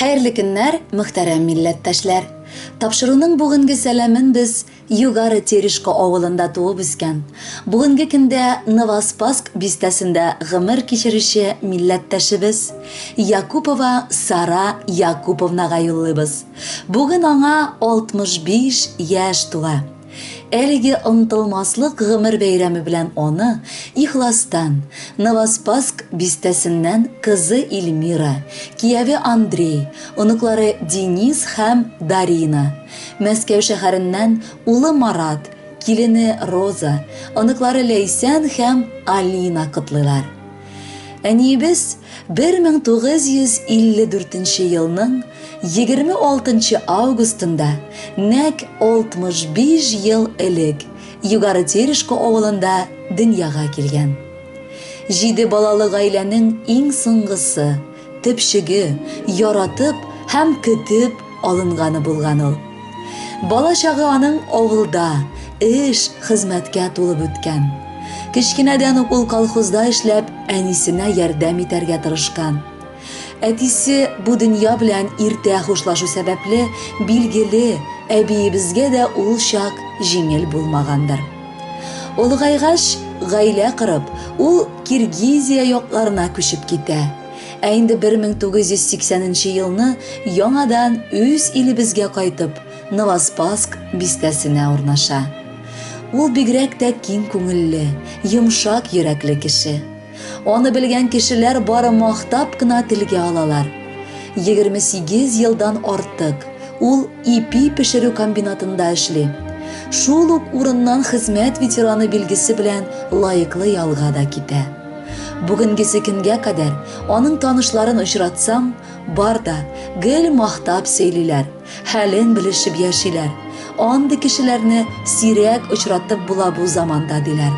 Хәерле көннәр, мөхтәрәм милләттәшләр! Тапшыруның бүгенге сәламен без Югары Терешко авылында туып үскән, бүгенге көндә Новоспасск бистәсендә гомер кичерүче милләттәшебез Якупова Сара Якуповнага юллыйбыз. Бүген аңа 65 яшь тула. Әлеге онытылмаслык гомер бәйрәме белән аны ихластан Новоспасск бистәсеннән кызы Эльмира, кияве Андрей, оныклары Денис һәм Дарина, Мәскәү шәһәреннән улы Марат, килене Роза, оныклары Ләйсән һәм Алина котлыйлар. Әниебез 1954 нче елның 26 нчы августында, нәкъ 65 ел элек, Югары Терешко авылында дөньяга килгән. Җиде балалы гаиләнең иң соңгысы, төпчеге, яратып һәм көтеп алынганы булган ул. Бала чагы аның авылда, эш, хезмәткә тулып үткән. Кечкенәдән үк ул колхозда эшләп, әнисенә ярдәм итәргә тырышкан. Әтисе бу дөнья белән иртә хушлашу сәбәпле, билгеле, әбиебезгә дә ул чак җиңел булмагандыр. Олыгайгач, гаилә корып, ул Киргизия якларына күчеп китә. Ә инде 1980 нче елны яңадан үз илебезгә кайтып, Новоспасск бистәсенә урнаша. Ул бигрәк тә киң күңелле, йомшак йөрәкле кеше. Аны белгән кешеләр бары мактап кына телгә алалар. 28 елдан артык ул ипи пешерү комбинатында эшли. Шул ук урыннан хезмәт ветераны билгесе белән лаеклы ялга да китә. Бүгенгесе көнгә кадәр аның танышларын очратсам, бар да гел мактап сөйлиләр, хәлен белешеп яшиләр. Андый кешеләрне сирәк очратып була бу заманда, диләр.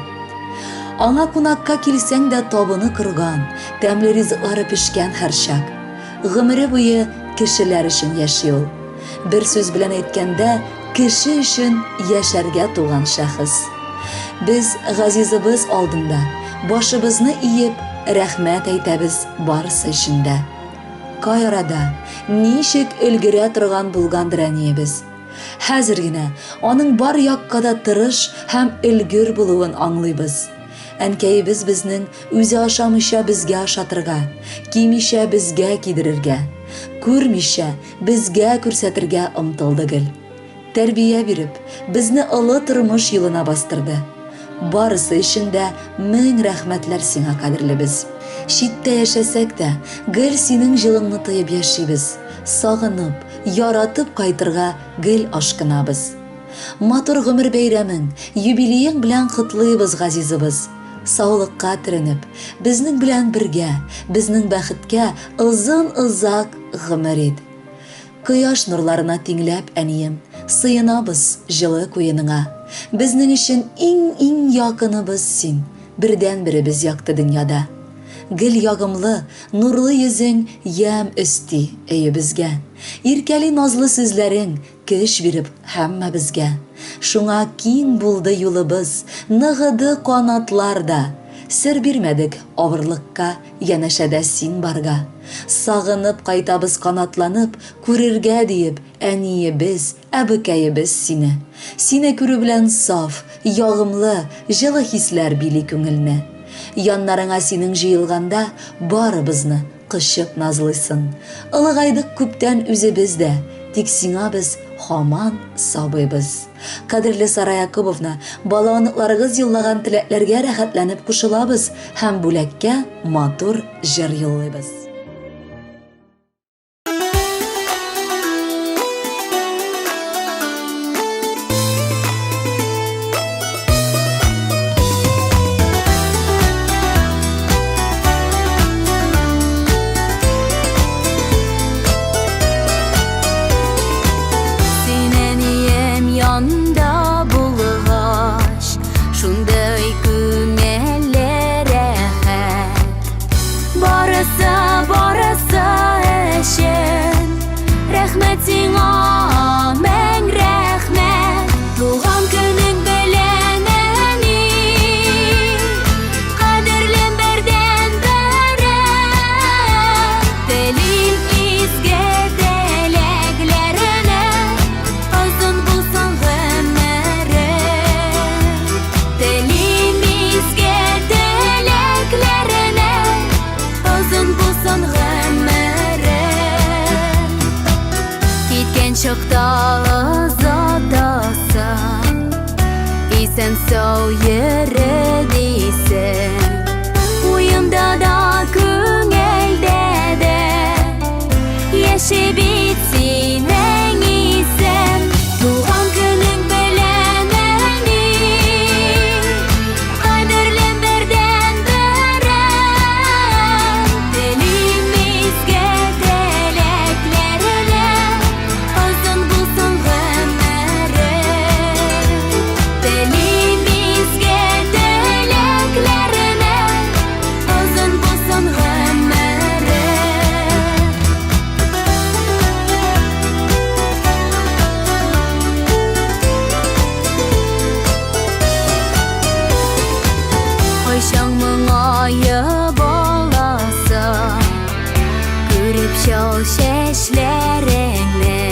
Аңа кунакка килсәң дә табыны корган, тәмле ризыклары пешкән һәрчак. Гомере буе кешеләр өчен яши ул. Бер сүз белән әйткәндә, кеше өчен яшәргә туган шәхес. Без газизыбыз алдында башыбызны иеп, рәхмәт әйтәбез барысы өчен дә. Кай арада, ничек өлгерә торган булгандыр әниебез. Хәзер генә аның бар якка да тырыш һәм өлгер булуын аңлыйбыз. Әнкәебез безнең үзе ашамыйча безгә ашатырга, кимичә безгә кидерергә, күрмичә безгә күрсәтергә омтылды гел. Тәрбия биреп, безне олы тормыш юлына бастырды. Барысы өчен дә мең рәхмәтләр сиңа, кадерлебез. Читтә яшәсәк тә, гел синең җылыңны тоеп яшибез. Сагынып, яратып кайтырга гел ашкынабыз. Матур гомер бәйрәмең, юбилеең белән котлыйбыз, газизыбыз. Саулыкка төренеп, безнең белән бергә, безнең бәхеткә озын-озак гомер ит. Кояш нурларына тиңләп, әнием, Сыенабыз җылы куеныңа. Безнең өчен иң-иң якыныбыз син, Бердәнберебез якты дөньяда. Гел ягымлы, нурлы йөзең Ямь өсти өебезгә. Иркәли назлы сүзләрең, Көч биреп һәммәбезгә. Шуңа киң булды юлыбыз, Ныгыды канатлар да. Сер бирмәдек авырлыкка, Янәшәдә син барга. Сагынып кайтабыз канатланып, Күрергә диеп, әниебез, әбекәебез сине. Сине күрү белән саф, ягымлы, Җылы хисләр били күңелне. Яннарыңа синең җыелганда, Барыбызны кочып назлыйсың. Олыгайдык күптән үзебез дә, Тик сиңа без һаман сабыйбыз. Кадерле Сара Якубовна, бала-оныкларыгыз юллаган теләкләргә рәхәтләнеп кушылабыз һәм бүләккә матур җыр юллыйбыз. Син әнием янында булгач, шундый күңелле рәхәт. Барысы озатасың. Исән-сау йөре дисең. Уемда да, күңелдә дә яши бит синең исем. Туган көнең белән, әни, кадерлем бердәнберем. Телим изге теләкләрне, озын булсын гомерең. Телим изге теләкләрне, озын булсын гомерең. Кайчан моңаеп аласың, күреп чал чәчләреңне.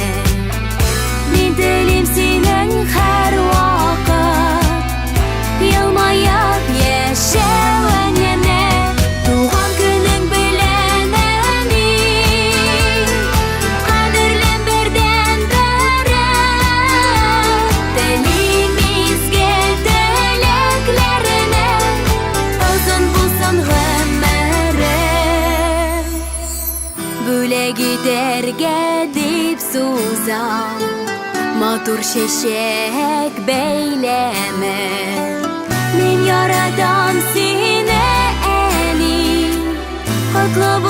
Мин телим синең һәрвакыт елмаеп яшәвеңне. Туган көнең белән, әни, кадерлем бердәнберем. Телим изге теләкләрне, озын булсын гомерең. Бүләк итәргә дип сузам матур чәчәк бәйләме. Мин яратам сине, әни, котлы.